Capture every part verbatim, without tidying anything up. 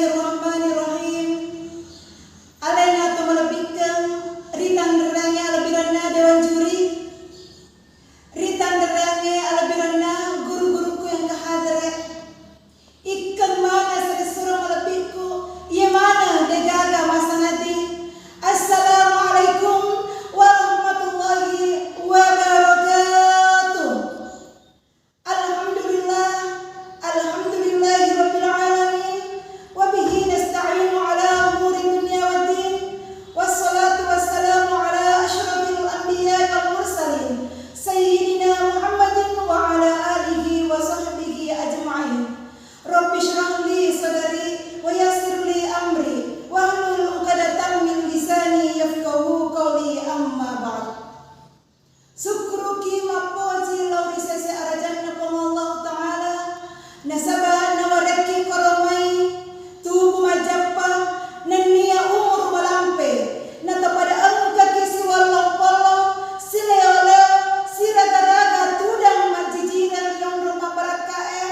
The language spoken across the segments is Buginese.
Bismillahirrahmanirrahim. Alena to malebbikkeng ri tanrerangnge alebbirenna Dewan Juri, ri tanrerangnge alebbirenna guru-gurukku yang kehadere. Ikkeng maneng siressuro malebbikku, iye maneng degaga masangaddi. Assalamualaikum warahmatullahi wabarakatuh. Alhamdulillah, alhamdulillahi rabbil alamin, wa bihi nasta'inu ala umuri dunya waddin, wassalatu wassalamu ala asyrafil anbiya wal mursalin, sayyidina Muhammadin wa ala alihi wa sahbihi ajma'in. Rabbi shrah li sadri wa yassir li amri wahlul uqdatan min lisani yafqahu qawli, amma ba'd. Sukkuruki mappoji lao ri sese arajanna Puang Allahu Ta'ala, nasaba nawarekki koromai tubu majjappa nennia umuru malampe, natapada engkaki siwallong-pollong, sileo-leo, siraga-raga tudang majjijireng ri onrong mabbarakkae,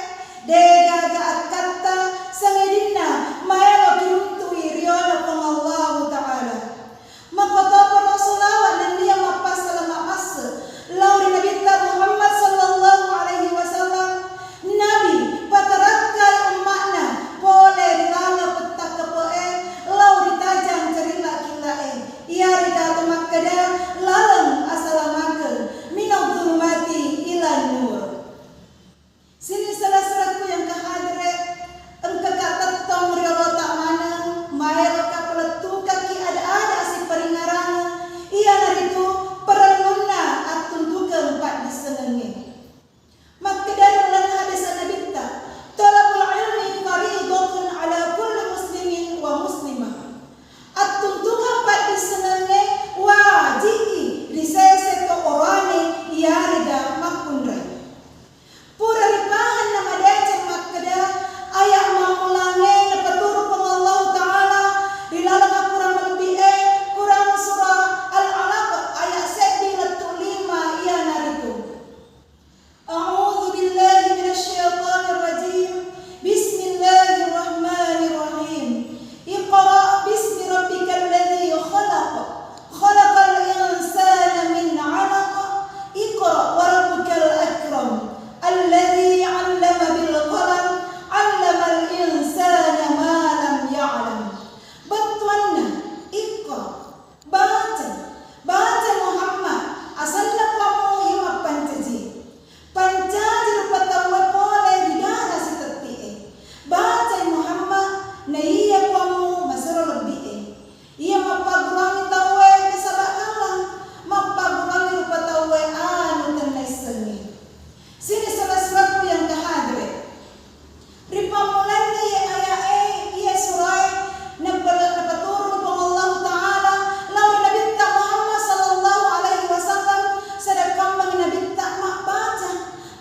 degaga akkatta sangedinna maelo kiruntui riona Puang Allahu Ta'ala. Makkotoparo sholawat nennia mappassalama masse lao ri Nabitta Muhammad sallallahu alaihi wasallam. Nabi patarakkai umma'na pole ri laleng pettakkepe'e lao ri tajang carilla-killa'e, iyarega to makkeda laleng asalamakeng, minadh dhulumati ilan nur. Sining sala-salakku yang kahadere, engkaka tettong riolota maneng, maelokka palettukakki ada-ada assiparingngarange, iyanaritu parellunna attuntukeng paddissengengnge. Makkedai ri lalenna hadese Nabitta, "Thalabul ilmi faridatun ala kulli muslimin wa muslimah." Attuntukeng paddissengengnge waji'i ri sese to oroane iyarega makkunrai. Pura ripahang namadeceng makkeda, ayat mammulangnge napaturu Puang Allahu Ta'ala ri laleng Akorang malebbi'e, Korang surah Al-Alaq ayat seddi lettu lima, iyanaritu, A'udzu billahi minasy syaithanir rajim. Bismillahirrahmanirrahim. Iqra bismi rabbikal ladzi khalaq. Khalaqal insana min 'alaq. Iqra wa rabbukal akram. Alladzi 'allama bil qalam. 'Allamal insana ma lam ya'lam. Bettuanna, iqra, baca. Baca Muhammad, asenna Puammu iya mappancaji. Pancaji rupa tauwe pole ri dara sitetti'e. Bacai Muhammad, naiya Puammu masero lebbi'e. Iya mappagguruangngi tauwe nasaba kallang, mappagguruangngi rupa tauwe anu tennaissengnge. Sining sala-salakku yang kahadere. Ri pammulanna iye aya'e, iye surae, nappa-, napaturung Puang Allahu Ta'ala lao ri Nabitta Muhammad sallallahu alaihi wasallam, sadakkammangi Nabitta mabbaca.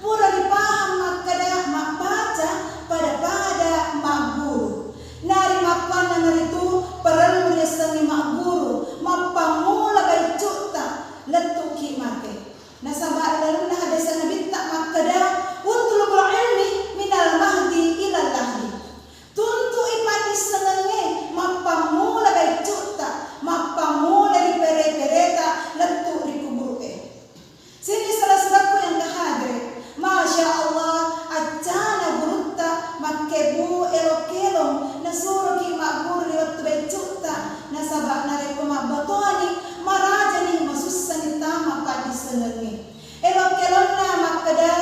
Pura ripahang makkeda mabbaca pada-pada magguru. Nari makkuannanaritu parellu riassengngi magguru, mappammula baiccu'ta lettu'ki mate. Nasaba ri lalenna hadese Nabitta makkeda, "Utlubul ilmi minal mahdi ilal lahdi." Tuntu'i paddissengengnge mappammula baiccu'ta, mappammula ri pere-pereta lettu ri kuburu'e. Sining sala-salakku yang kahadere, Masya Allah, accana gurutta makkebbu elok-kelong nasuroki magguru ri wettu baiccu'ta, nasaba narekko mabbatoani, marajani, masussani tama paddissengengnge. Elok-kelonna makkeda,